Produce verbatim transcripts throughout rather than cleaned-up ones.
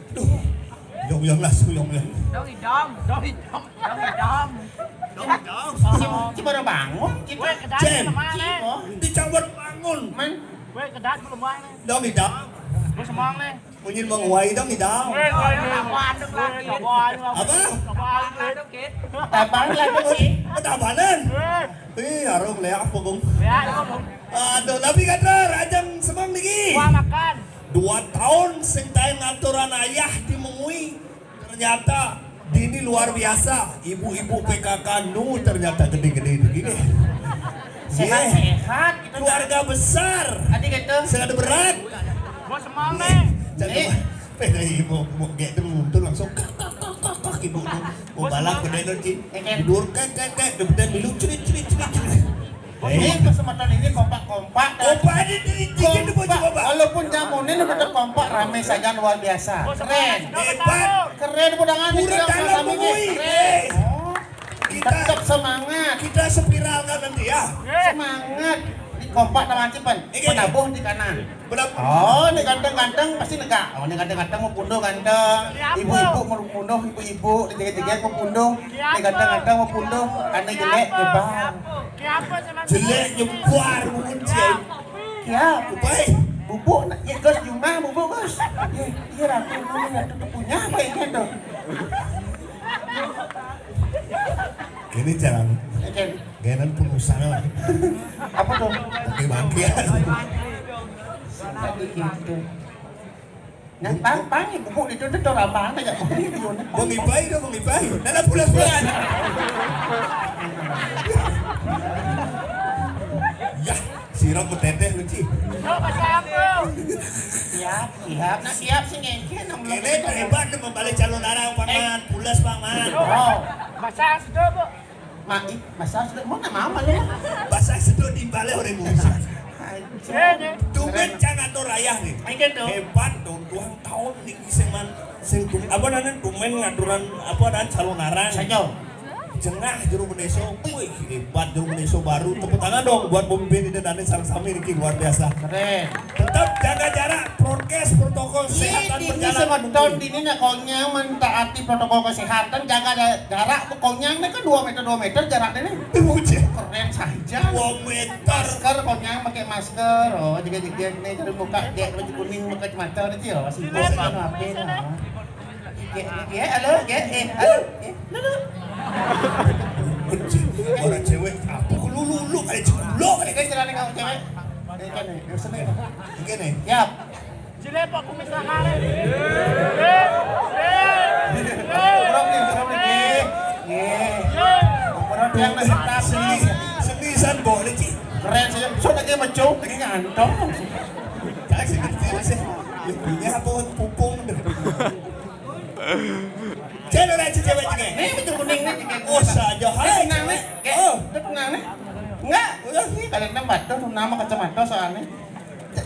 Duh, yang yang lah, yang yang. Dong idam, dong idam, dong idam. Dong idam. Ci, ci baru bangun, ci. Weh, kedai Cen. Mana? Ci, oh. Di cawan bangun. Man. Weh, kedai belum mana? Dong idam. Gua semang nih. Munyin menguai dong idam. Weh, weh, weh. Apa? Apa? Tabang lah, ci. Tabanan. Weh. Ih, harum leak punggung. Ya, itu belum. Aduh, tapi kata rajang semang niki. Gua makan. Dua tahun sing taén ngaturan ayah di Mengwi. Ternyata dini luar biasa. Ibu-ibu P K K nu ternyata gede-gede begini. Sehat-sehat gitu. Keluarga besar. Tadi gitu. Sehat berat. Gua semang nih. Jadi, eh, ibu, ibu gek tuh muncul langsung kak, kak, kak, kak, kak, ibu tuh. Mau balap gede tuh, Ci. Tidur, kek, kek, kek, gede milu, cerit, cerit, cerit, cerit. Ini kesempatan ini kompak-kompak. Kompak aja dari tiga tuh, Bos, kompak. Walaupun jamunin udah kompak, rame saja luar biasa. Keren. Hebat. Keren, udah ngambil. Pura dalam kami nih. Keren. Oh. Kita tetap semangat. Kita spiralkan nanti ya. Semangat. Ini kompak namanya Cipen. Penabuh di kanan. Oh, ini ganteng-ganteng pasti negak. Oh, ini ganteng-ganteng mau punduh ganteng. Ibu-ibu mau punduh, ibu-ibu, dijeget-jeget mau punduh. Ini ganteng-ganteng mau punduh, ane jelek nyebar. Jelek nyebar, bungun, Ci. Ya, bubai. Bubuk nak, ya, Gus, jumah bubuk, Gus. Ya, iya, ratu, ratu, ratu, punya apa ini tuh? Ini jangan. Oke. Genan pengusaha lah. Apa tuh? Oke, bangke. Tadi gitu. Nah, pang, pang, ibu, ibu, itu tuh orang mana ya? Bang Ibai dong, Bang Ibai. Nah, pulas, pulas. Ya, sirap beteteh lu, Ci. Siap, siap. Nah, siap sih ngengke, nang belum. Kene hebat tuh membalik calon arang, Paman. Pulas, Paman. Oh. Basah sudah, Bu. Ma, ih, basah sudah. Mau nama apa lu? Basah sudah dibalik oleh Musa. Tumben can atur ayah nih. Hebat dong, dua tahun nih sing man, sing tum-, apa namanya, tumben ngaturan apa dan calon arang. Saja. Jengah jero Bendesa, wih, hebat jero Bendesa baru. Tepuk tangan dong buat pemimpin ini dan sareng sami niki luar biasa. Keren. Tetap jaga jarak, prokes, protokol kesehatan berjalan. Ini semeton ini nak konyang mentaati protokol kesehatan, jaga da-, jarak, konyang ini kan dua meter, dua meter jaraknya nih. Keren saja. Dua meter. Masker, konyang pakai masker. Oh, juga-juga nih dari muka, kayak baju kuning, muka mata udah sih, oh, sih. Apa? Oke, oke, halo, oke, eh, halo, eh, halo. Orang cewek, apa ku lulu, lu kayak cekulo, kayak. Oke, jalan dengan cewek. Oke, nih, yang seneng. Oke, nih. Siap. Cilepak kumis langare. Kurang nih, kurang nih. Nih. Kurang yang nasi seni, seni san boleh, Ci. Keren saja. So, lagi mencung, lagi ngantong. Cak, sih, sih, sih. Ibunya apa pupung? Cek lu, Ci, cewek, cek. Nih, baju kuning nih, cek. Oh, saja, hai, tenang nih, cewek. Cek. Oh. Lu tenang nih. Enggak. Udah. Ih, kalian kan batuk, nama kacamata soalnya.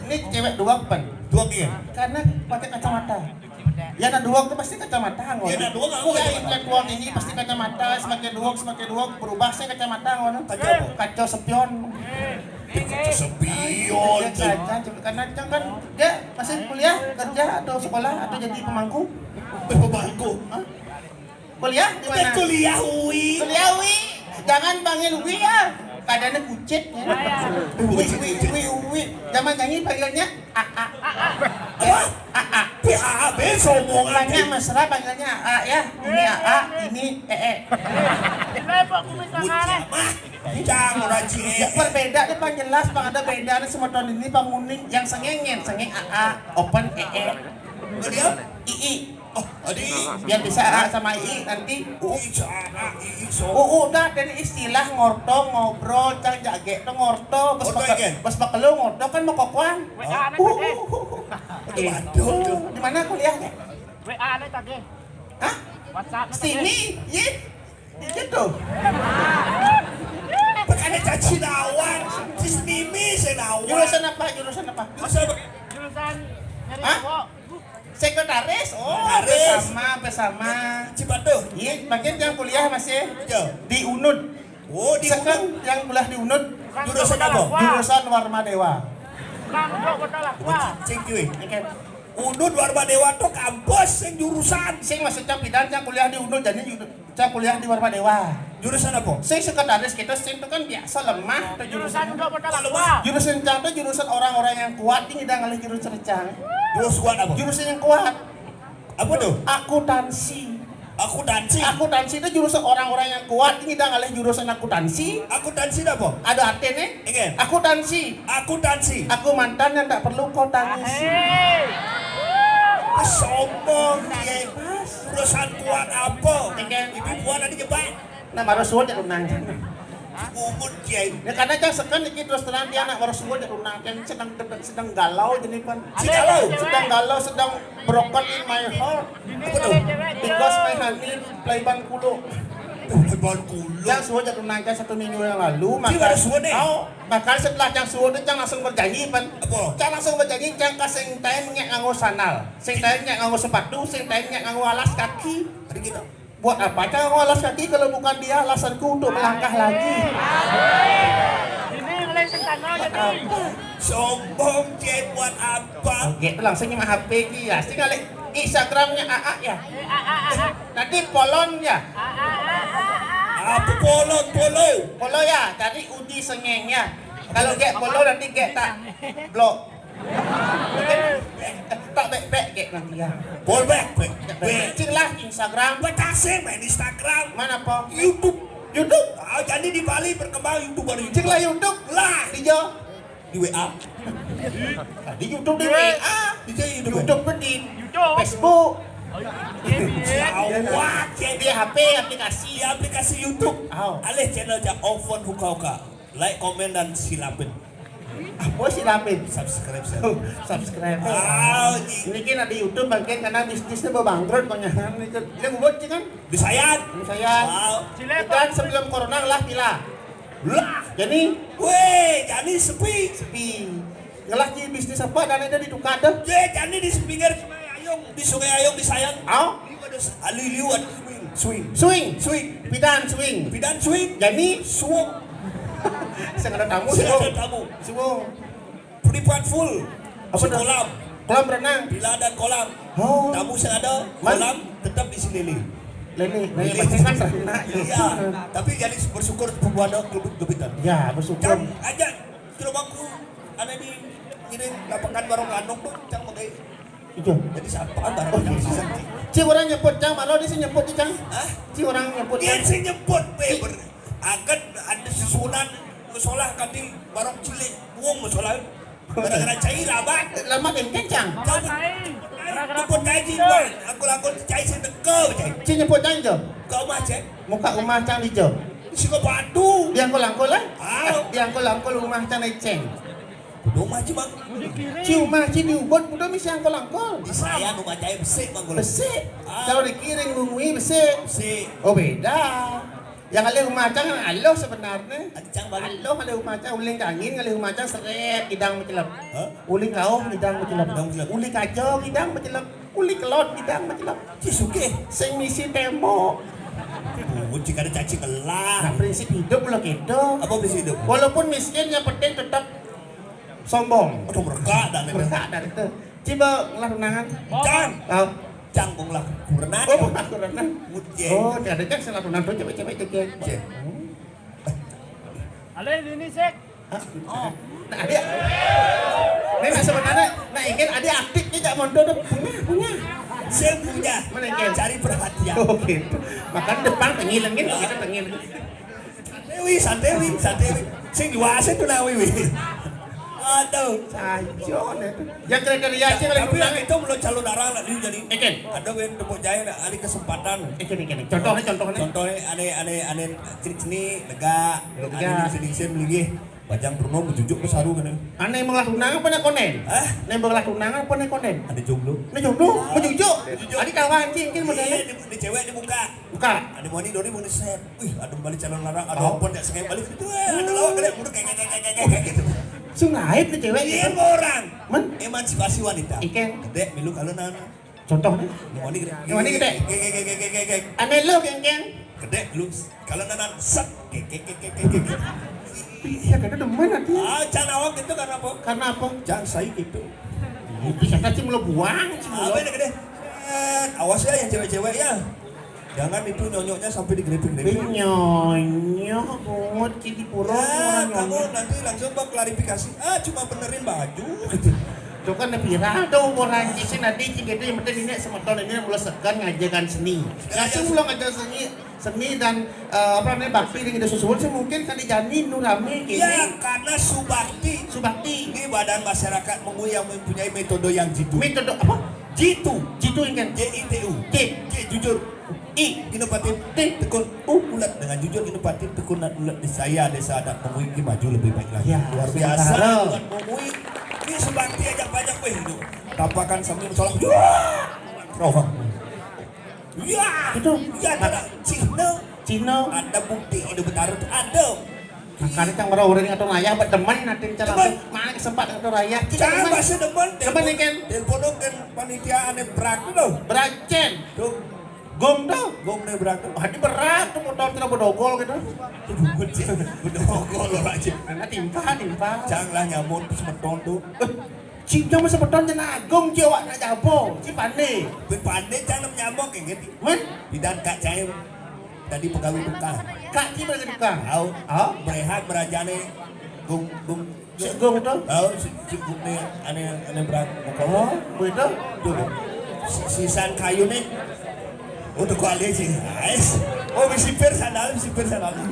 Ini cewek dua, Pan. Dua, iya. Karena pakai kacamata. Ya, nah, dua tuh pasti kacamata, ngono. Ya, nah, dua nggak, ya, ngono. Intelektual tinggi pasti kacamata, semakin dua, semakin dua, berubah saya kacamata, ngono. Kaca apa? Kaca spion. Kaca spion. Iya, kaca, kaca. Karena kan dia masih kuliah, kerja, atau sekolah, atau jadi pemangku. Pemangku. Hah? Kuliah di mana? Kuliah U I. Kuliah U I. Jangan panggil U I ya. Keadaannya kucit ya. U I, U I, U I, U I. Zaman nyanyi panggilnya A A. Apa? A A. A A B sombong. Banyak mesra panggilnya A A ya. Ini A A, ini E E. Bocah mah. Jangan orang cilik. Ya, berbeda depan jelas, Bang, ada beda nih semeton ini, Bang, unik. Yang sengeng, yang sengeng A A, open E E. Dia? I I. Oh, tadi. Biar bisa A sama I I nanti. U. Uu dah, dari istilah ngorto, ngobrol, cang jage to ngorto, bos bakelo ngorto kan mau kokoan. Uu. Waduh, waduh. Di mana kuliahnya? W A ne tadi. Hah? WhatsApp. Sini, ye. Gitu. Bukannya caci lawan, cis mimi saya lawan. Jurusan apa? Jurusan apa? Jurusan apa? Jurusan nyari cowok. Sekretaris. Oh, sekretaris. Bersama, bersama. Cipatu. Iya, makin yang kuliah masih di Unud. Oh, di Unud. Yang kuliah di Unud. Jurusan apa? Jurusan Warma Dewa. Cing cuy. Unud Warma Dewa tuh kampus sing jurusan. Sing maksudnya pidan yang kuliah di Unud, jadi Cang kuliah di Warma Dewa. Jurusan apa? Sing sekretaris kita sing itu kan biasa lemah tuh jurusan. Jurusan cang tuh jurusan orang-orang yang kuat, ini dah ngalih jurusan cang. Jurusan kuat apa? Jurusan yang kuat. Apa tuh? Akuntansi. Akuntansi. Akuntansi itu jurusan orang-orang yang kuat, ini dah ngalih jurusan akuntansi. Akuntansi itu apa? Ada artinya? Ingat. Akuntansi. Akuntansi. Aku mantan yang tak perlu kau tangisi. Sombong, ya. Urusan kuat apa? Ibu buat tadi jebak. Nah, baru suwun ya lunang. Umun, Kiai. Ya, karena cang seken iki terus terang dia anak baru suwun ya lunang. Cang sedang sedang galau jadi pan. Si galau. Sedang galau, sedang broken in my heart. Apa tuh? Because my honey play ban kulo. Play ban kulo. Cang suwun ya lunang cang satu minggu yang lalu. Maka suwun deh. Maka setelah cang suwun itu cang langsung berjanji pan. Apa? Cang langsung berjanji cang kasing tain nganggo sandal. Sing tain nganggo sepatu, sing tain nganggo alas kaki. Tadi gitu. Buat apa cang alas kaki kalau bukan dia alasanku untuk melangkah lagi? Ini mulai tentang jadi. Sombong, Cek, buat apa? Oke, langsung nyimak H P ki ya. Sing kali Instagramnya A A ya. Nanti polon ya. Apa polon, polo? Polo ya, cari Udi Sengeng ya. Kalau gek polo nanti gek tak blok. Tak baik-baik kayak nanti ya. Boleh, baik, baik. Cing lah Instagram. Betase main Instagram. Mana po? YouTube. YouTube. Ah, jadi di Bali berkembang YouTuber. Cing lah YouTube. Lah. Dijo. Di W A. Di YouTube di W A. Di YouTube. YouTube di Facebook. Awak ya. Di H P aplikasi. Di aplikasi YouTube. Alih channel ja Oven Huka Huka. Like, komen, dan silapin. Apa silapin? Subscribe saya. Subscribe. Ah, ini kan ada YouTube bangkit karena bisnisnya mau bangkrut, panjangan itu. Dia buat sih kan? Bisayan. Bisayan. Wow. Dan sebelum corona lah pila. Lah. Jadi, weh, jadi sepi. Sepi. Ngelah di bisnis apa dan ada ditukar dah? Ye, jadi di pinggir Sungai Ayung, di Sungai Ayung di Sayan. Au? Liu ada s-, ah, liu, liu ada swing. Swing. Swing. Swing. Pidan swing. Pidan swing. Jadi suwung. Sing ada tamu. Sing ada tamu. Suwung. Penipuan full. Apa tuh? Kolam. Kolam renang. Villa dan kolam. Oh. Tamu sing ada, kolam tetap di sini. Lele, lele. Iya. Tapi jadi bersyukur pembuat ada klub-kluban. Ya, bersyukur. Jam aja kira waktu ada di ini lapangan Barong Landong tuh, cang pakai. Iya. Jadi siapa kan Barong Landong sih? Ci orang nyebut cang, malah dia sih nyebut cang. Hah? Ci orang nyebut cang. Dia sih nyebut, be, ber-, akan ada susunan musola kan di Barong Cilik, buang musola. Gara-gara cai lah, Bang. Lama kan kencang. Cang, nyebut cai, Bang. Aku lakon cai sih teko, cai. Ci nyebut cang, Jo. Kau mah, cai. Muka rumah cang di Jo. Sing batu. Diangkul-angkul lah. Ah. Diangkul-angkul rumah cang eceng. Kudu mah ci, Bang. Ci rumah ci di Ubud, kudu misi angkul-angkul. Di saya rumah cai besik, Bang. Besik. Ah. Kalau dikiring ngungui besik. Besik. Oh, beda. Yang alih rumah cang kan alih sebenarnya. Cang balik. Alih alih rumah cang, uling kangin alih rumah cang seret, idang mencelep. Hah? Uling kauh, idang mencelep. Idang mencelep. Uling kacau, idang mencelep. Uling kelot, idang mencelep. Ci sugih. Sing misi tembok. Oh, jika ada caci kelah. Nah, prinsip hidup lo gitu. Apa prinsip hidup? Walaupun miskin, yang penting tetap sombong. Aduh, mereka dan mereka dan itu. Coba ngelah tunangan. Cang. Tahu? Cang, bonglah kurenan. Oh, bonglah kurenan. Mutye. Oh, tiada cang salah tunang tuh, cewek-cewek cek. Cek. Alih ini sik. Hah? Oh. Nah, dia. Nah, sebenarnya, nah, ingin ada aktif nih, Cak Mondo tuh punya, punya. Saya punya. Mana ingin? Cari perhatian. Oh, gitu. Makanya depan pengiling gitu, kita pengiling. Santai wi, santai wi, santai wi. Sing diwase tuh nah wi wi. Aduh. Sajo nih. Ya kriteria aja kalau tapi yang itu belum calon darah lah dia jadi. Eken. Ada yang tepuk jaya nak ada kesempatan. Eken, eken. Contohnya, contohnya. Contohnya ada ada ada ciri seni lega. Lega. Ada seni seni lagi. Bajang Bruno menjujuk ke saru kena. Ane melah tunangan apa nih konden? Hah? Ane melah tunangan apa nih konden? Ada jomblo. Nih jomblo, menjujuk. Menjujuk. Ada kawan cing, cing modelnya. Iya, di, di cewek dibuka. Buka. Ada moni doni moni set. Wih, ada balik calon larang, ada oh. Ompon tak sengaja balik. Itu eh, ada lawan kena budak kayak kayak kayak kayak kayak gitu. Sungait nih cewek. Iya, gitu. Orang. Men? Emansipasi wanita. Ikan. Gede milu kalau nana. Contohnya? Yang mana gede? Yang mana gede? Gek, gek, gek, gek, gek, gek. Ame lo, geng, geng. Gede lu. Kalau nanan set. Gek, gek, gek, gek, gek, gek. Iya, gede demen nanti. Ah, can awak gitu karena apa? Karena apa? Can saya gitu. Bisa kan sih melo buang, sih melo. Apa ini gede? Eh, awas ya yang cewek-cewek ya. Jangan itu nyonyoknya sampai digerepek-gerepek. Nyonyok, bungut, kidi purong, ya, orang kamu nyonyok. Nanti langsung bak klarifikasi. Ah, cuma benerin baju. Itu kan viral tuh, umur anjing sih nanti cik itu yang penting ini semeton ini mulai segan ngajarkan seni. Langsung mulai ngajar seni, seni dan eh, apa namanya bakti di kita susuhun sih mungkin kan dijani nu rame gini. Ya, karena subakti. Subakti. Ini badan masyarakat Mengwi yang mempunyai metode yang jitu. Metode apa? Jitu. Jitu ingin. J I T U. J. J jujur. I inovatif. T tekun. U ulet dengan jujur inovatif tekun dan ulet di saya desa adat Mengwi ini maju lebih baik lagi. Ya, luar biasa sementara. Buat Mengwi. Ini subakti aja banyak weh itu. Tapakan sambil mencolok. Wah! Rohong. Ya. Itu. Ya ada Cina. Cina. Ada bukti itu bertaruh ada. Makanya cang baru orang atau ayah berteman nanti cara mana sempat atau ayah. Cang masih demen. Demen nih kan. Telepon kan panitia ane berat tuh. Beracen. Tuh. Gong tuh. Gong nih berat tuh. Wah, ini berat tuh motor kena bedogol gitu. Tuh bungut sih. Bedogol lo aja. Karena timpa, timpa. Cang lah nyamon semeton tuh. Cing jam sepeton cenah agung ci awak nak jabo, ci pandai. Bin pandai cang nyamuk kayak gitu. Men? Bidan kak cai tadi pegawai tukang. Kak ci pegawai tukang. Tahu? Oh? Berehat berajane gung gung. Si gung itu? Tahu si si gung ni ane ane berat. Oh, begitu? Tuh. Si, sisan kayu nih. Oh, tuh kuali sih. Nice. Oh, bisi pir sandal, bisi pir sandal. Keren,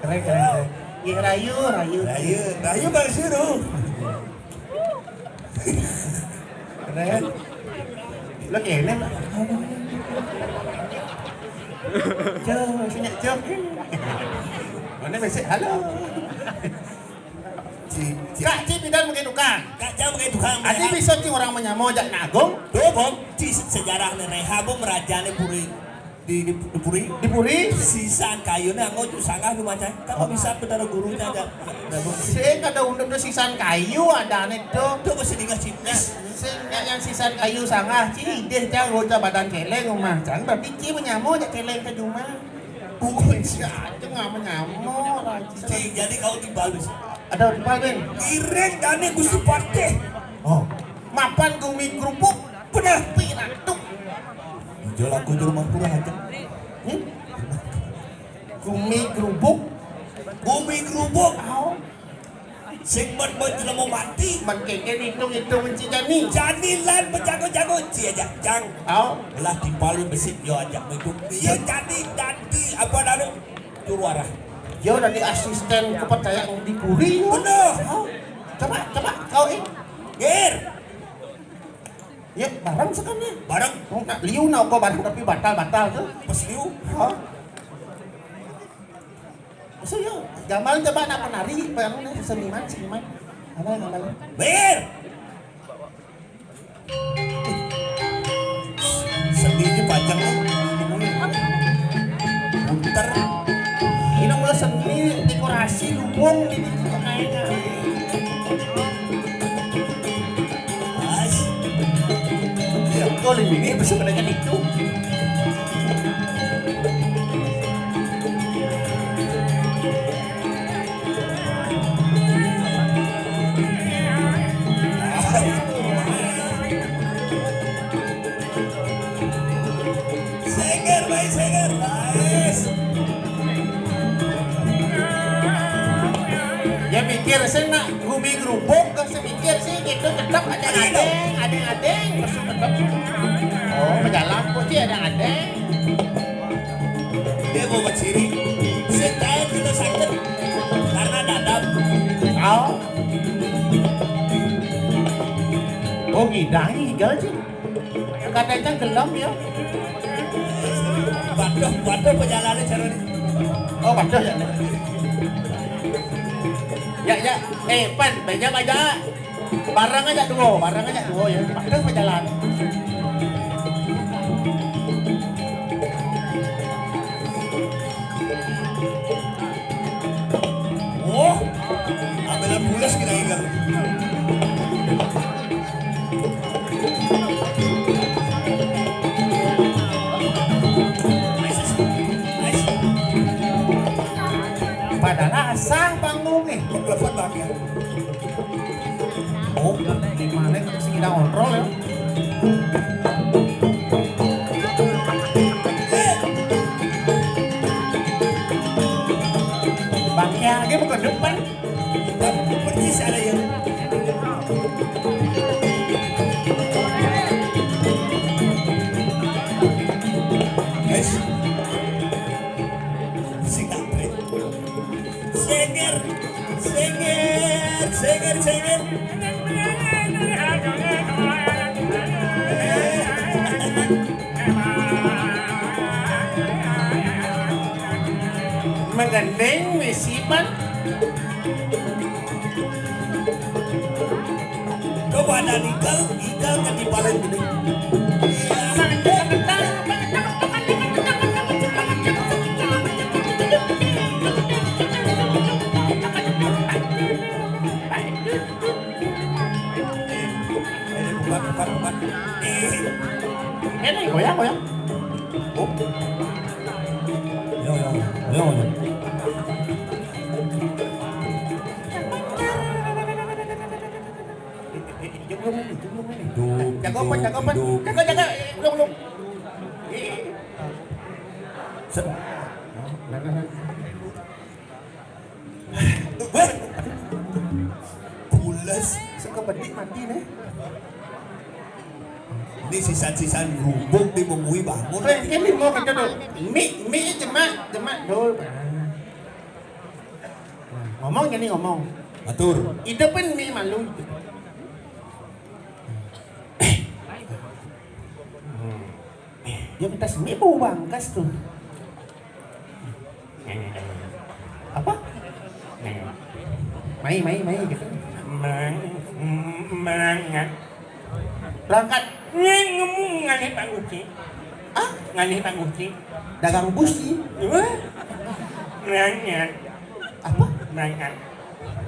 keren, keren. Iya, rayu, rayu. Rayu, rayu bang suruh. Keren. Lo kene, Pak. Cok, sini, Cok. Mana besok? Halo. Ci, ci. Kak, ci bidan mungkin tukang. Kak, jam mungkin tukang. Adi bisa ci orang menyamo jak nagung. Tuh, Bom. Ci sejarah nih, Reha, Bom, raja nih puri. Di, di, di puri. Di puri. Sisan kayu nih, aku tuh sangat lumayan. Kamu bisa betara gurunya aja. Sing kada undang tuh sisan kayu ada nih tuh. Tuh masih dingin sih. Sing yang sisan kayu sangat, ci deh cang roja badan celeng rumah cang, berarti ci menyamo jak celeng ke rumah. Bukan si aja nggak menyamo, raja. Ci, jadi kau timbal bisa. Ada timbal, Ben. Ireng dane Gusti Patih. Oh. Mapan gumi kerupuk. Benar. Piratu. Jual aku di rumah pura aja. Hmm? Gumi kerupuk. Gumi kerupuk. Oh. Sing men men jelema mati. Men keke hitung-hitung ci jani. Jani lan bejago-jago ci aja, Jang. Au. Lah timpalin besi yo aja itu. Iya jani dadi apa danu? Juru arah. Yo dadi asisten kepercayaan di puri. Bener. Au. Coba coba kau ing. Ngir. Ya bareng sekalian. Bareng. Oh, nak liu nak kau bareng tapi batal-batal tuh. Pas liu. Hah? Saya gamal coba nak penari, penari seniman, seniman. Apa yang gamal? Ber. Seni ini panjang lah. Bunter. Ini mulai seni dekorasi lubung ini kayaknya. Mas. Iya, kau lebih ini bisa mereka itu. Seger, baik seger, nice. Ya mikir, saya nak gumi gerubuk ke Adéng, adéng, adéng, mesum tetep. Oh, pejalan kok, Ci, adéng-adéng. Dia mau berciri. Sing kain kita sakit. Karena dadap. Oh. Oh, ngidang, ngidang, Ci. Katanya gelem ya. Waduh, waduh, pejalannya cara ini. Oh, waduh ya. Ya, ya. Eh, Pan, banyak aja. Bareng aja dua, bareng aja dua ya. Padahal berjalan. Oh, ambilan pulas kita ingat. Padahal asah panggung nih. Telepon bang ya. Oh, gimana sih kita kontrol ya? Bangke aja bukan depan. Persis ada yang guys. Si kampret. Seger, seger, seger, seger. Menggending misipan. Coba ada nikal, nikal kan di paling gede. Ini bukan, bukan, bukan. Ini goyang, goyang. Oh. Yo, yo, yo, yo. Eh, eh, eh, jangan ngomong, jangan ngomong. Jaga apa, jaga apa? Jaga, jaga. Eh, belum, belum. Eh. Se- Nah, nah, nah. Weh. Pules. Sekebedik mati nih. Ini sisan-sisan gubuk di mengui bangun. Kayak gini mau kita tuh. Mi, mi jemak, jemak dul. Ngomong gini ngomong. Atur. Ida pun mi malu. Dia minta semi bau bangkas tuh. Apa? Mai, mai, mai gitu. Melangkah. Berangkat. Ngalih Pak Gusti. Ah? Ngalih Pak Gusti. Dagang busi. Wah. Melangkah. Apa? Berangkat.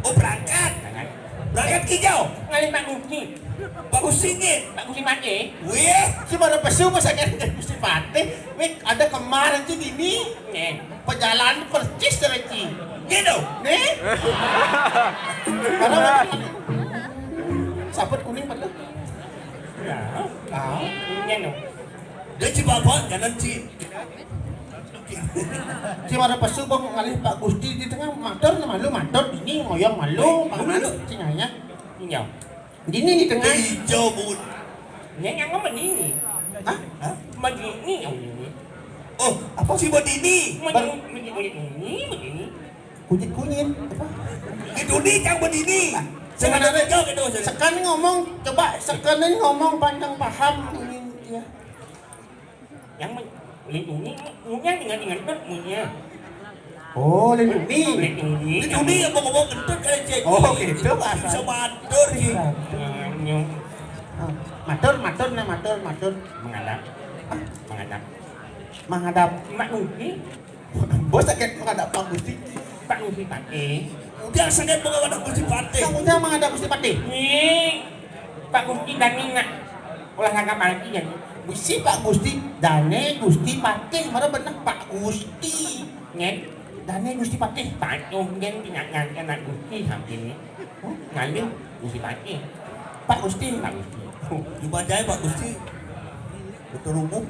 Oh, berangkat. Berangkat. Berangkat kijau. Ngalih Pak Gusti. Pak Gusti nggih. Pak Gusti Patih. Wih, cuma ada pesu masa kan Gusti Patih. Wih, ada kemarin sih ini. Nggih. Pejalan percis dari ci. Gitu. Nih. Karena sabut kuning pada. Ya. Ah. Nggih, no. Dia ci bapak kanan ci. Ci mara pesu bang ngalih Pak Gusti di tengah matur malu matur ini ngoyong malu Pak malu cinganya. Iya. Dini di tengah. Hijau bun. Nya yang mana ini? Hah? Hah? Madini yang ini. Oh, apa sih Madini? Madini, Madini, Madini, Madini. Kunyit-kunyit. Apa? Itu ni yang Madini. Sebenarnya kau gitu. Sekarang ngomong, coba sekarang ngomong panjang paham ini ya. Yang men- melindungi, punya dengan dengan tak punya. Oh, lindungi. Melindungi. Ini yang mau ngomong kentut kali cek. Oh, gitu, Pak. Bisa matur sih. Iya. Nah, nyong. Ah, matur, matur, nah, matur, matur. Menghadap. Hah? Menghadap. Menghadap. Mak Gusti. Bos sakit menghadap Pak Gusti. Pak Gusti Patih. Udah sakit menghadap Gusti Patih. Kamunya menghadap Gusti Patih. Nih, Pak Gusti dan Nina. Olahraga pagi ya. Bisi Pak Gusti, Dane Gusti Patih, mana benar Pak Gusti. Nyen. Dane Gusti Patih. Patuh nyen tindakan anak Gusti hampir ni. Huh? Ngalih Gusti Patih. Pak Gusti. Pak Gusti. Jumpa jaya Pak Gusti. Betul umum.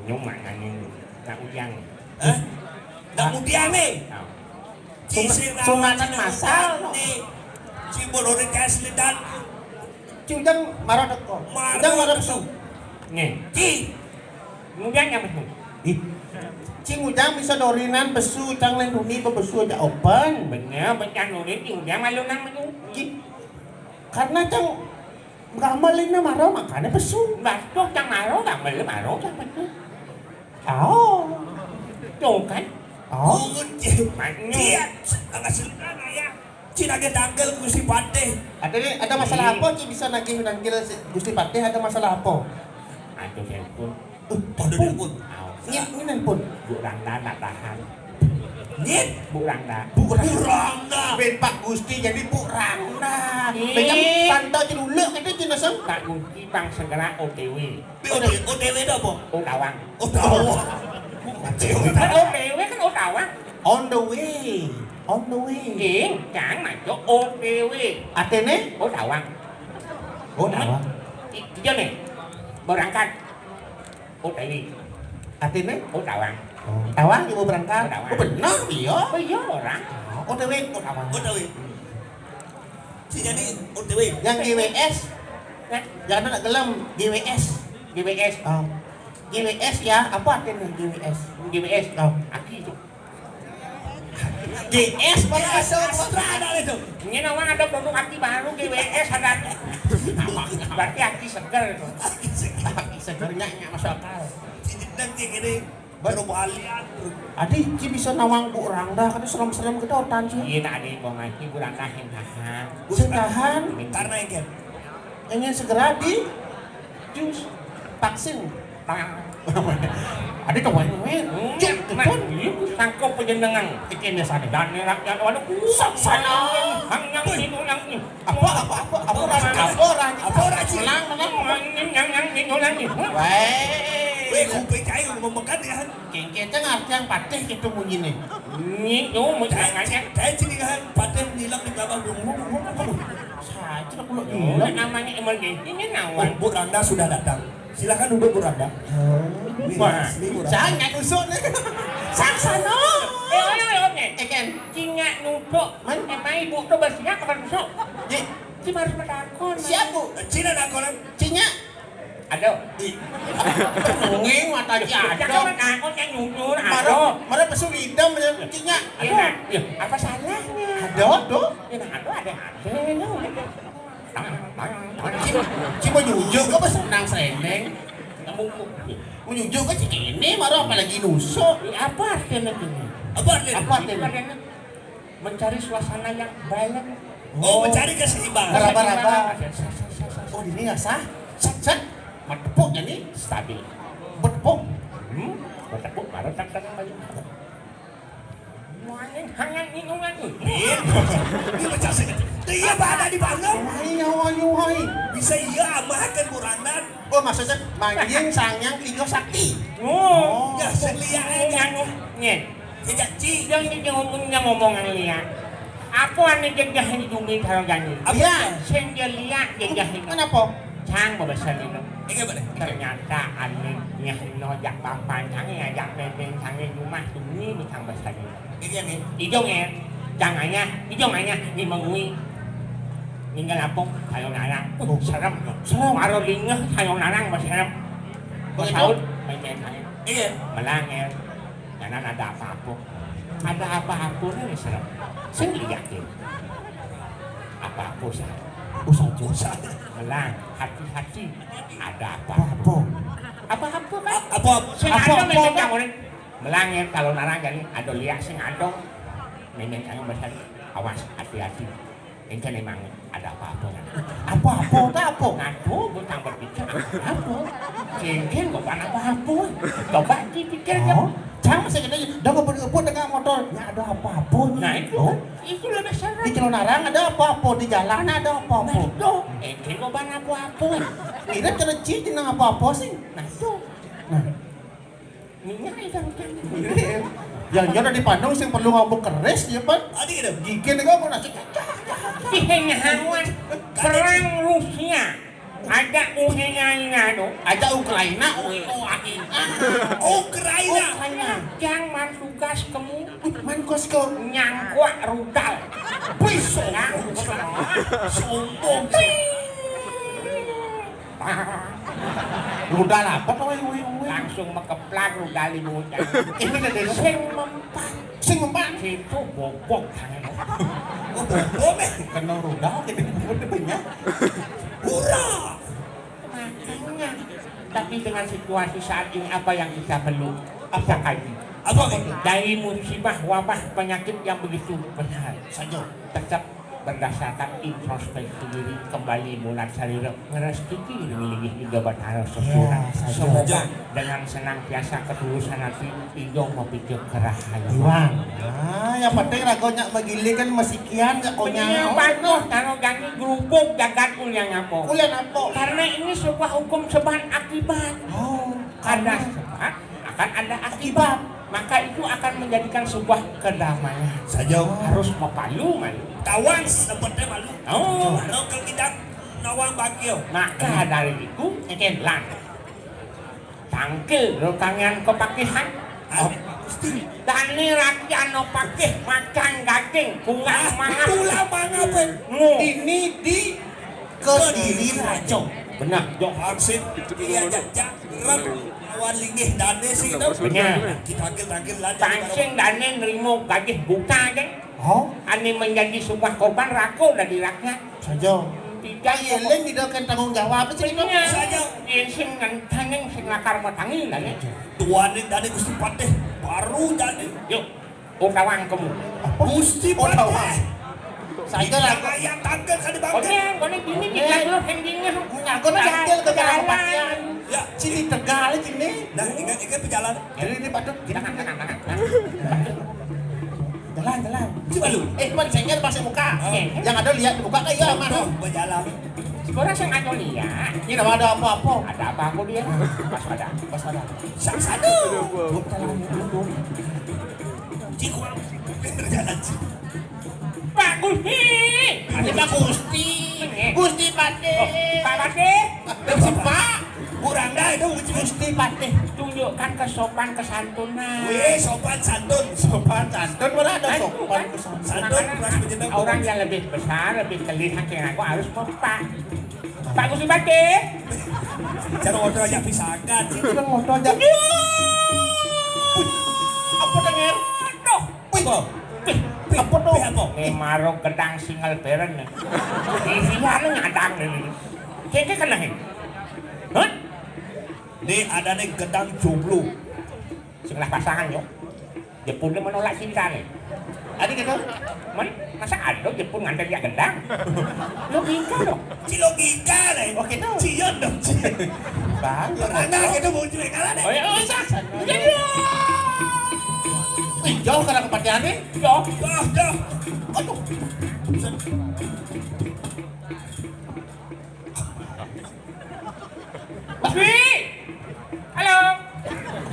Nyuma nangin nak ujang. Hah? Nak mudian ni. Tahu. Sunat masal. Ni. Simbol orang kasih dan Ujang mara teka. Mara Ujang mara teka. Pesu. Nih. Ci. Ngujang nyang pesu. Ih. Ci Ujang bisa dorinan pesu, Ujang lain huni bepesu aja open. Bener, bener nurin Ci Ujang malu nang pesu. Ci. Karena Ujang gamelinnya mara makanya pesu. Batuk Ujang mara, gamel mara Ujang pesu. Oh. Tuh kan? Oh. Pungut, Ci. Makanya. Ci, agak segan ya. Ci nagih tangkil Gusti Patih. Ada ni, ada masalah apa Ci bisa nagih nangkil si Gusti Patih, ada masalah apa? Aduh, telepon. Uh, ada telepon. Nyit, ini nelpon. Bu Rangda nak tahan. Nyit? Bu Rangda. Bu Rangda. Bu Rangda. Ben Pak Gusti jadi Bu Rangda. Ih. Macam pantau celuluk itu Ci nasem. Pak Gusti bang segera O T W. O T W, O T W itu apa? Utawang. Utawang. Kan O T W kan Utawang. On the way. On the way. Ih, jangan maco O T W. Artinya? Utawang. Utawang. I-, iya nih. Berangkat. O T W. Artinya? Utawang. Oh, tawang ibu berangkat. Utawang. Oh, benar, iya. Oh, iya, orang. Oh, O T W, Utawang. O T W. Ci jadi O T W. Yang G W S. Hah? Jangan nak gelem, G W S. G W S. Oh. G W S ya, apa artinya G W S? G W S. Oh. Aki itu. G S, Pak. G S Astra ada itu. Ini nama ada produk aki baru, G W S ada. Berarti aki seger itu. Aki seger. Aki segernya, nggak masuk akal. Ci dendam kayak gini. Baru balian. Adi, Ci bisa nawang Bu Rangda, kan serem-serem kedotan, Ci. Iya, nak ada yang mau ngaji, Bu Rangda yang tahan. Sing tahan. Karena yang kan? Ingin segera di jus. Vaksin. Tang. Ada kawan, weh. Hmm, cek, mak, telepon. Iya, sangkau penjenengan. Ikan biasa ada. Dan ni rakyat, waduh, kusap sana. Hang yang itu, yang ini. Apa, apa, apa, apa, orang, apa, orang, apa, orang, Ci? Menang, menang, menang. Yang, yang, yang, yang, yang, yang. Weh. Weh, kuping cai, ngomong makan ya. Kengkeng teh ngartian patih gitu bunyinya. Ini, oh, makanya. Cai, cai, cai, kan, patih ngilang di kamar, bung, bung, bung, bung. Saya tidak perlu ngilang. Namanya emergency, ini nawan. Bu Randa sudah datang. Silakan duduk, Bu Randa. Wah, ini Bu Randa. Jangan usut nih. Saksana. Eh, ayo, ayo, oke. Eh, Ken. Cingak nupuk. Man? Emang ibu tuh bersiap apa nusuk? Ci. Ci harus bertakon. Siap, Bu. Cina takonan. Cinya. Aduh. Ih. Nging mata aja. Jangan bertakon yang nyunyur. Mara, aduh. Mara pesu idam ya, Cinya. Iya, aduh. Nah. Iya. Apa salahnya? Aduh, aduh. Ya, nah, aduh, ada, ada. Ci, ci mau jujur, kok pas menang serendeng? Mau jujur, kok cik ini, mara apalagi nusuk. Apa artinya ini? Apa artinya? Apa artinya? Mencari suasana yang balance. Oh, mencari keseimbangan. Meraba-raba. Oh, ini ya sah. Set, set. Bertepuk jadi stabil. Bertepuk. Hmm, bertepuk, baru tak kena balik. Wah, ini hanya minum lagi. Iya. Ini macam saya. Iya, Pak, ada di Bandung. Wahai, wahai, wahai. Bisa iya, amah akan Bu Randa. Oh, maksudnya manjing sangyang tiga sakti. Oh. Ya, sing liak aja. Yang, nyet. Sing janji. Yang, yang, yang ngomong, yang ngomong yang liak. Apa ane jejah di bumi kalau janji? Apa? Iya. Sing dia liak jejah itu. Kenapa? Cang babasa lino. Iya, boleh. Ternyata ane nyah lino jak papan, cang ya jak bebeng, cang ya rumah, demi cang babasa lino. Iya, nih. Ijo, Ngér. Jang ayah, ijo ayah, ni mengui. Ninggal apung, sayonara. Uh, serem. Serem. Maro lingeh, sayonara, masih serem. Begitu? Pasaut, main-main aja. Iya. Melang, Ngér. Jangan ada apa-apa. Ada apa-apa nih, serem. Sing liatin. Apa-apa, sah. Usah, usah. Melang, hati-hati. Ada apa-apa. Apa-apa. Apa-apa, kan? A-, apa-apa. Sing ada, apa-apa, memang kan? Jangan. Melangit kalau narang jadi ada liak sing ada. Memang kamu besar, awas, hati-hati. Ini memang ada apa-apa kan? Apa-apa, tak apa? Ngaduh, gue tambah pikir apa? Cincin gue pan apa-apa? Coba dipikir. Oh, jangan saya kata, udah gue pergi pun dengan motor, nggak ada apa-apa nih. Nah, itu. Oh. Itu lebih serem. Di Celonarang ada apa-apa, di jalan ada apa-apa. Nah, itu. Cincin gue pan apa-apa? Ini kena cincin apa-apa sih? Nah, itu. Nah. Minyak ya, kan? Ya, ya udah dipandang sing perlu ngabuk keris ya, Pan. Adi gitu. Gigit aja aku nasi. Ih, nyahawan. Perang Rusia. Ada Ukraina, no. Ada Ukraina, oh, oh, ah, ah. Ukraina. Ukraina. Yang man tugas kamu. Man kos ko. Nyangkua rudal. Wih, sombong. Sombong. Rudal apa to, wéh, wéh, wéh? Langsung makeplak rudal di bocah. Ini gedé. Sing mempan. Sing mempan. Situ bobok tangan. Oh, bobok, eh. Kena rudal, jadi bobok banyak. Hura! Makanya. Tapi dengan situasi saat ini, apa yang kita perlu? Apa? Kita kaji. Apa? Dari musibah, wabah, penyakit yang begitu besar. Saja. Tetap berdasarkan introspeksi diri, kembali mulat sarira, ngrestiti ring linggih Ida Batara Sesuna. Ya, saja. Semoga dengan senantiasa ketulusan hati, Ida mapikir kerahayuan. Iwan. Ah, yang penting raga nyak magiling kan masikian, nyak konyang. Bener, bagus. Kalau gani grubuk jagat ulian apa? Ulian apa? Karena ini sebuah hukum sebab akibat. Oh, ada sebab, akan ada akibat. Maka itu akan menjadikan sebuah kedamaian. Saja. Harus mapalu malu. Tawang sebetulnya malu. Oh. Kalau kita nawang bagio. Maka dari itu, lan. Tangkil, lo tangan kepakihan. Ah, mesti. Dani rakyat no pakih makan daging, kurang ah, mangan. Tulang mangan, Pak. Ini di Kediri Raja. Benar, Jok. Hansip, iya, jak, jak, rep, lawan linggih dane sih, itu. Benar. Kita tangkil, tangkil, lanjut. Pancing dane nerima gaji buta, Jeng. Oh? Ane menjadi sebuah korban rako dari rakyat. Saja. Tidak. Iya, Leng, tidak akan tanggung jawab sih, itu. Benar. Saja. Yen sing ngentaneng sing lakar matangi, dane. Tuan ini dane Gusti Patih, baru dane. Yuk. Utawa angkemu. Apa? Gusti Patih. Saya lah. Ayam tangkil kan dibangkit. Oke, boleh gini, kita dulu endingnya. Aku mah tangkil ke dalam kepatian. Ya. Sini Tegal, sini. Nah, ingat-ingat pejalan. Jadi ini patut. Jangan, jangan, jangan. Jalan, jalan. Coba lu. Eh, Pan, sengkel masih buka. Oh. Yang ada lihat buka ke iya, Mas. Tuh, berjalan. Sekarang saya nggak lihat. Ini nama ada apa-apa. Ada apa aku dia? Pas ada. Pas ada. Sang satu. Jalan, jalan. Pak Gusti. Ini Pak Gusti. Gusti Patih. Oh, Pak Patih. Pak. Kurang dah itu Gusti. Gusti Patih. Tunjukkan kesopan kesantunan. Wih, sopan santun. Sopan santun, mana ada sopan kesantunan. Santun, orang yang lebih besar, lebih kelihatan kayak aku harus kompak. Pak Gusti Patih. Cara ngodo aja pisakan. Itu kan ngodo aja. Apa denger? Aduh. Wih. Apa? Wih. Apa tuh? Wih, apa? Eh, maro gedang single parent nih. Isinya lu nyadang nih. Keke kena nih. Hah? Ini ada nih gedang jomblo. Sing lah pasangan, yo. Jepun dia menolak cintanya. Ada gitu? Men, masa ada Jepun nganter dia gedang? Logika dong. Si logika deh. Oke tuh. Cian dong, cian. Bang, ya, anak itu mau cuek kalah deh. Oh, ya, oh, sah. Jadi, ih, jauh karena kepatihannya. Jauh. Jauh, jauh. Aduh. Wih. Halo.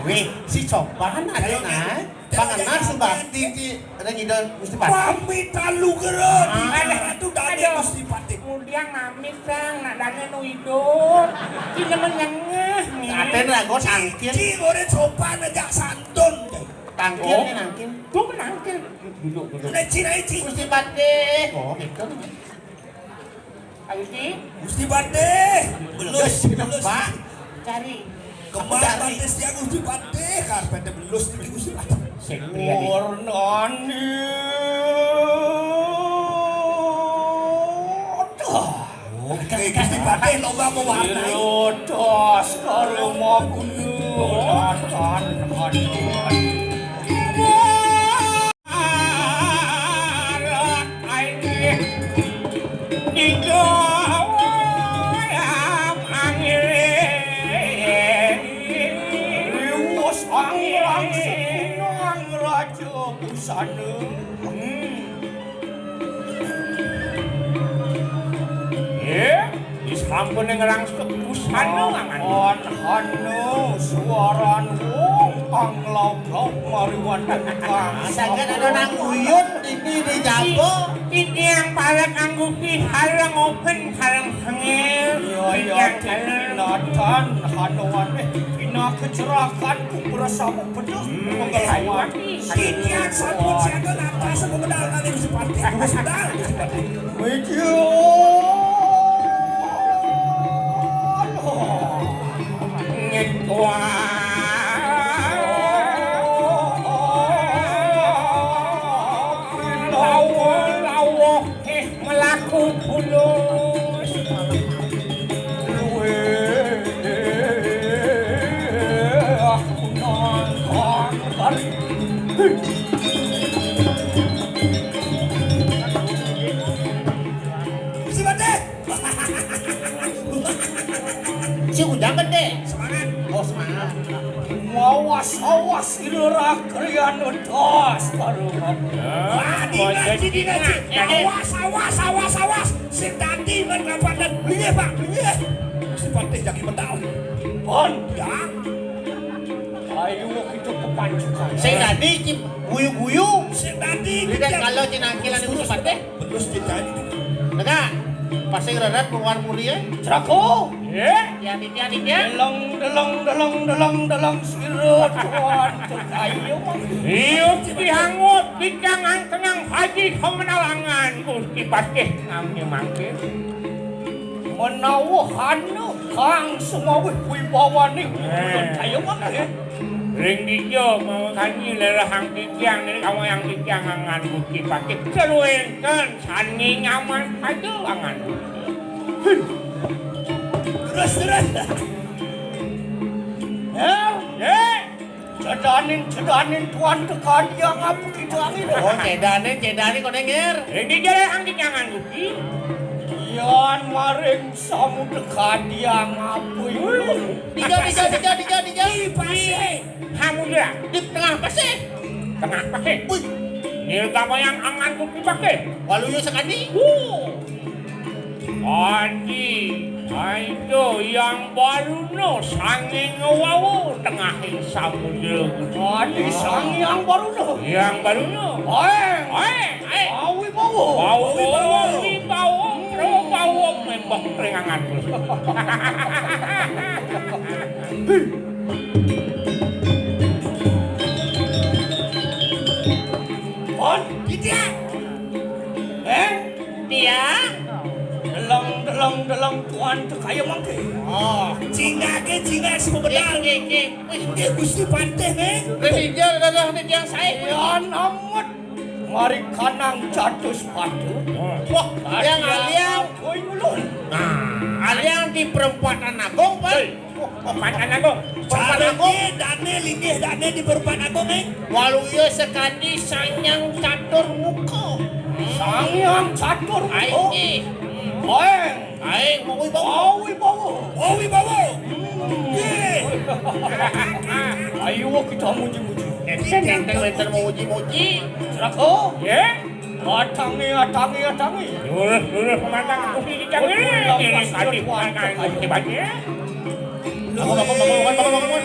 Wih, si Coban ada, nah. Pangenan subakti ti ada ngidol Gusti Patih. Pamit alu gerut. Ah. Ratu dane Gusti Patih. Kemudian ngamit sang nak dane nu idul. Cina menyengah nih. Aten rago tangkil. Ci, ore sopan aja santun. Tangkil nih, tangkil. Tuh nangkil. Duduk, duduk. Ada Cina, Ci. Gusti Patih. Oh, gitu. Ayo, Ci. Gusti Patih. Belus, belus, belus. Pak. Cari. Kembar batis dia Gusti Patih, karpetnya belus di Gusti Patih. Sing pria di. Warnane. Oke, Gusti Patih lomba mewarnai. Lodos karo mau. Angin. Riwus anglang sekunang raja busana. Hmm. Ya, wis sampun ngerang busana mangan. Hanu suaran wong anglaw-glaw mariwan kang. Saged ada nang uyut iki di Jawa. Titiang parek anggupi sareng open sareng sengil. Iya, iya, titiang tinatan hanuan, eh, pina kecerakan ku berasa bedul. Hmm, pengelawan. Titiang sampun siaga nata sebedal kali Gusti Patih. Gusti Patih. Wih, iya. Wah, lawa-lawa, eh, melaku bulus. Luwih aku nonton kari. Si Batik. Si Ujang gedé. Semangat. Oh, semangat. Awas, awas, ira kalian entas baru. Ah, dina, dina, dina. Awas, awas, awas, awas. Sing dadi men kapan, belié, Pak, belié. Si Patih jagi medal. Pon, ya. Ayo kita kepancukan. Sing dadi, Cip, guyu-guyu. Sing dadi. Lihat kalau cinangkilan itu si Patih. Betul, sing dadi. Tengah. Pasing rerat keluar puri, ya. Cerako. Ya. Ya, Aditya, Aditya. Delong, delong, delong, delong, delong, sira tuan. Ayo, Mang. Iya, dihangut, bidang angkenang haji kemenalangan, Gusti Patih, ngambil mangkir. Menawa hana kang sumawih wibawaning. Eh. Ayo, Mang, ya. Ring dija mawakani lelahang titiang, ring awayang titiang angan Gusti Patih. Saluwénten sané nyaman pada angan Gusti. Terus, terus. Ya. Ya. Cedanin, cedanin tuan teka dia ngapa kita angin? Oh, cedanin, cedanin koné ngér. Ring dija lelahang titiang angan Gusti. Yan maring samudra kadiang apa itu? Tiga, tiga, tiga, tiga, tiga. Di pasih. Samudra. Di tengah pasih. Tengah pasih. Wih. Nirgamayang angan Gusti Patih. Waluya sakadi. Wuh. Adi, ayo yang baruno sanging ngawawa tengahing samudra. Adi sanging baruno. Yang baruno. Aeng. Aeng. Ae. Bawi bawa. Bawa, bawi bawa. Bawi bawa. Terus bawa membok ringangan. Pon, Ditia. Eh? Tiang. Deleng, deleng, deleng, tuan tekaya mangke. Oh. Cingake, cingak si pemedal. Nggih, nggih, nggih. Wih, nggih, Gusti Patih, nggih. Wis injil, dadah, niki yang sae. Yan amat. Mari kanang jatuh sepatu. Wah, yang aliang. Koi ulun. Nah, aliang di perempatan agung, Pak. Hei. Oh, perempatan agung. Perempatan agung. Carane dane linggih dane di perempatan agung, eh. Waluya sekadi sanyang catur muka. Sanyang catur muka? Ae, nggih. Oeng. Ae, mau wibawa. Mau wibawa. Mau wibawa. Nggih. Ayo kita muji-muji. Enten yang wenten mau muji-muji. Celaka. Ya. Atangi, atangi, atangi. Lurus, lurus pematang. Kusi di jangan. Ini tadi bukan kain kusi banjir. Bangun, bangun, bangun, bangun, bangun, bangun.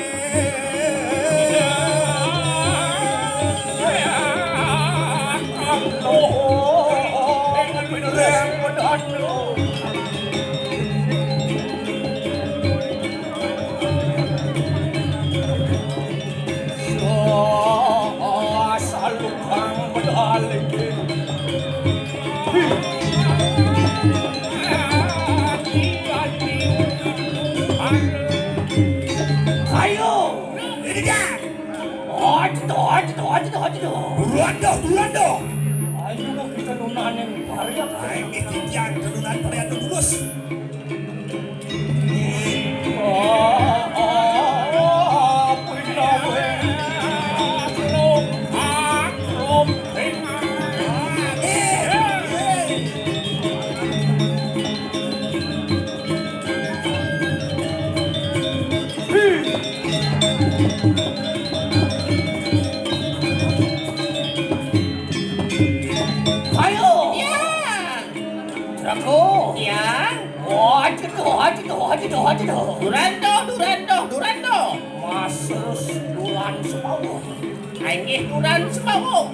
Salukang medal iki. Ayo. Ini dia. Aduh, aduh, aduh, aduh. Buruan dong, buruan dong. Ayo, kita nunanin varian. Ayo, kita jangan nunanin varian dulu, Bos. Ayo. Ya. Rako. Ya. Wah, aduh, aduh, aduh, aduh, aduh. Duranto, Duranto, Duranto. Mas terus Duran Sepawo. Inggih Duran Sepawo.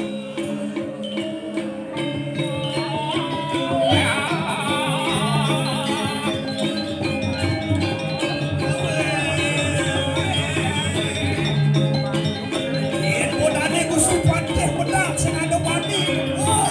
Yen bodane Gusti Patih pedang sing ada pati. Wah.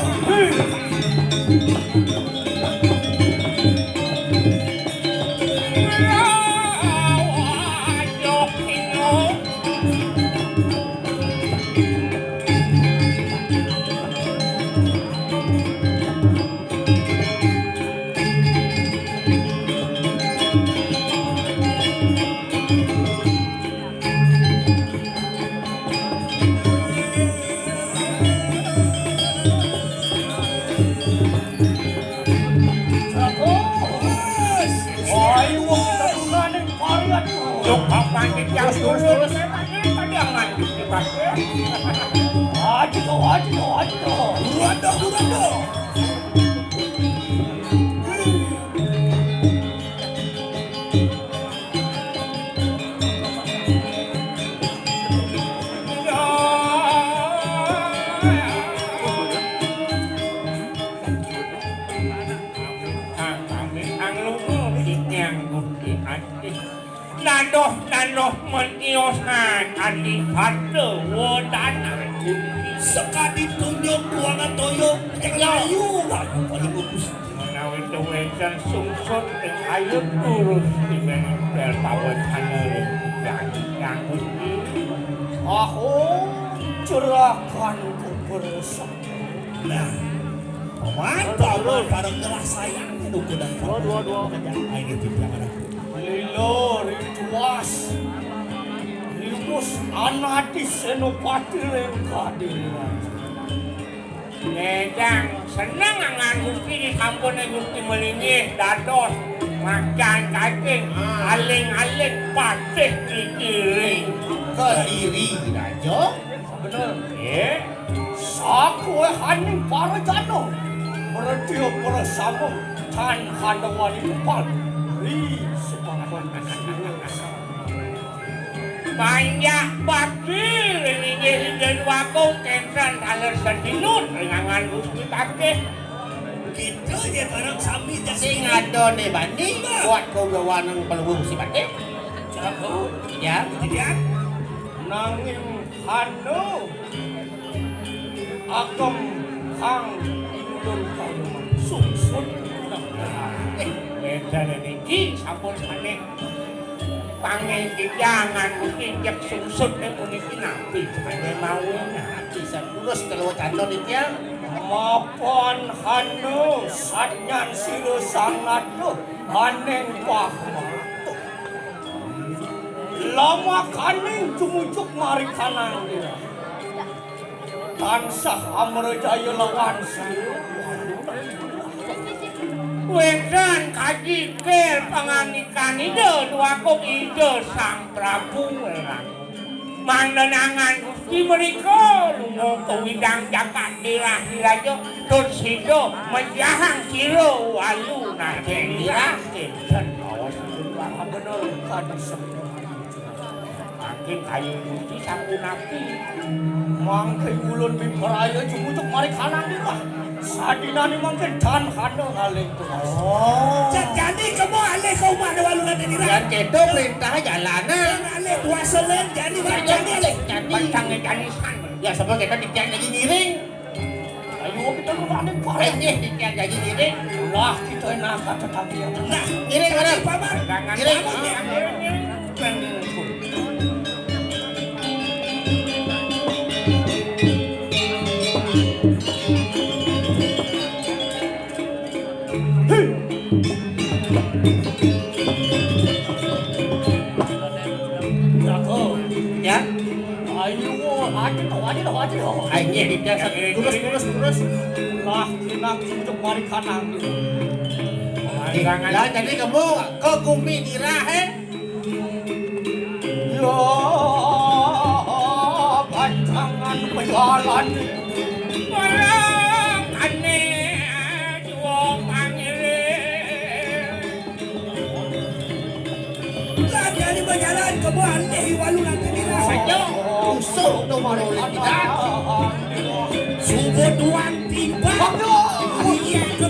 Waduh, waduh, waduh. Dadoh-dadoh men tiosan adi pada wedanan. Sakadi tunjung kuangan toya, yang layu, layu, layu, Gusti. Menawi wénten sungsut ing ayu turus timbang bel pawécana ring Gusti. Aho, jerakan keperesan. Nah, paman, paman, bareng ngelah sayang nuku dan dua, dua, dua. Ayo, tiga, mana? Lila rituas. Limus anati senopati ring kadéwanan. Ngedang seneng angan Gusti disampun Gusti malinggih dados macan cacing, aling-aling patih Kediri. Kediri, Raja. Bener. Nggih. Sakuwéhaning para jana mredia prasama tan handawani kepal ri sepakon. Panjak bakti linggih Ida Dwagung kénten taler sedinut rinangan Gusti Patih. Kita ya barang sami jak sing ada né bani buat kau gawanang peluru si Patih. Jago. Ya. Jadi, ya. Nanging hana agem kang indun kaya sungsut. Eh, beda niki sampun sané panginjil jangan mungkin jak sungsut puniki nabi sané mawon. Nabi sadulus kalau candon iki ya. Mapan hana sadnyan sira sangat aning pahmatu. Lamakaning tumujuk mari kanang tansah amrajaya lawan sira. Wénten kajikil pangandikan Ida Dwagung Ida Sang Prabu Werang. Mandenangan Gusti mrika lunga kawidang jagat dirah diraja tur sida mejahang sira walu nadeng dirah kénten kawas bener kadi sepi. Mangkin kayu Gusti sampun api. Mangkin ulun mipraya jumujuk mari kanang dirah. Sadinane mangkin tan hana ngalih tuas. Oh. Jani kemo alih ka umah Dewa Lungan Tani Rai. Yan keto perintah jalanan. Alih puasa len jani jani alih. Jani. Pantang jani san. Ya sebab kita tidak lagi ngiring. Ayo kita lu ada bareng. Eh, tidak lagi ngiring. Lah kita enak kata tadi ya. Nah, ngiring bareng. Paman. Ngiring. Ngiring. Jago. Ya. Ayo, aja toh, aja toh, aja toh. Ayo, kita terus, terus, terus. Lah, kita untuk mari kanang. Lah, jadi kamu ke gumi dirah, eh? Ya, pancangan pejalan. Ora kane juwa pangiring. Lah, jadi berjalan ke buah antih walu nanti dirah. Saja usuk tu baru kita. Subuh tuan tiba. Iya, ke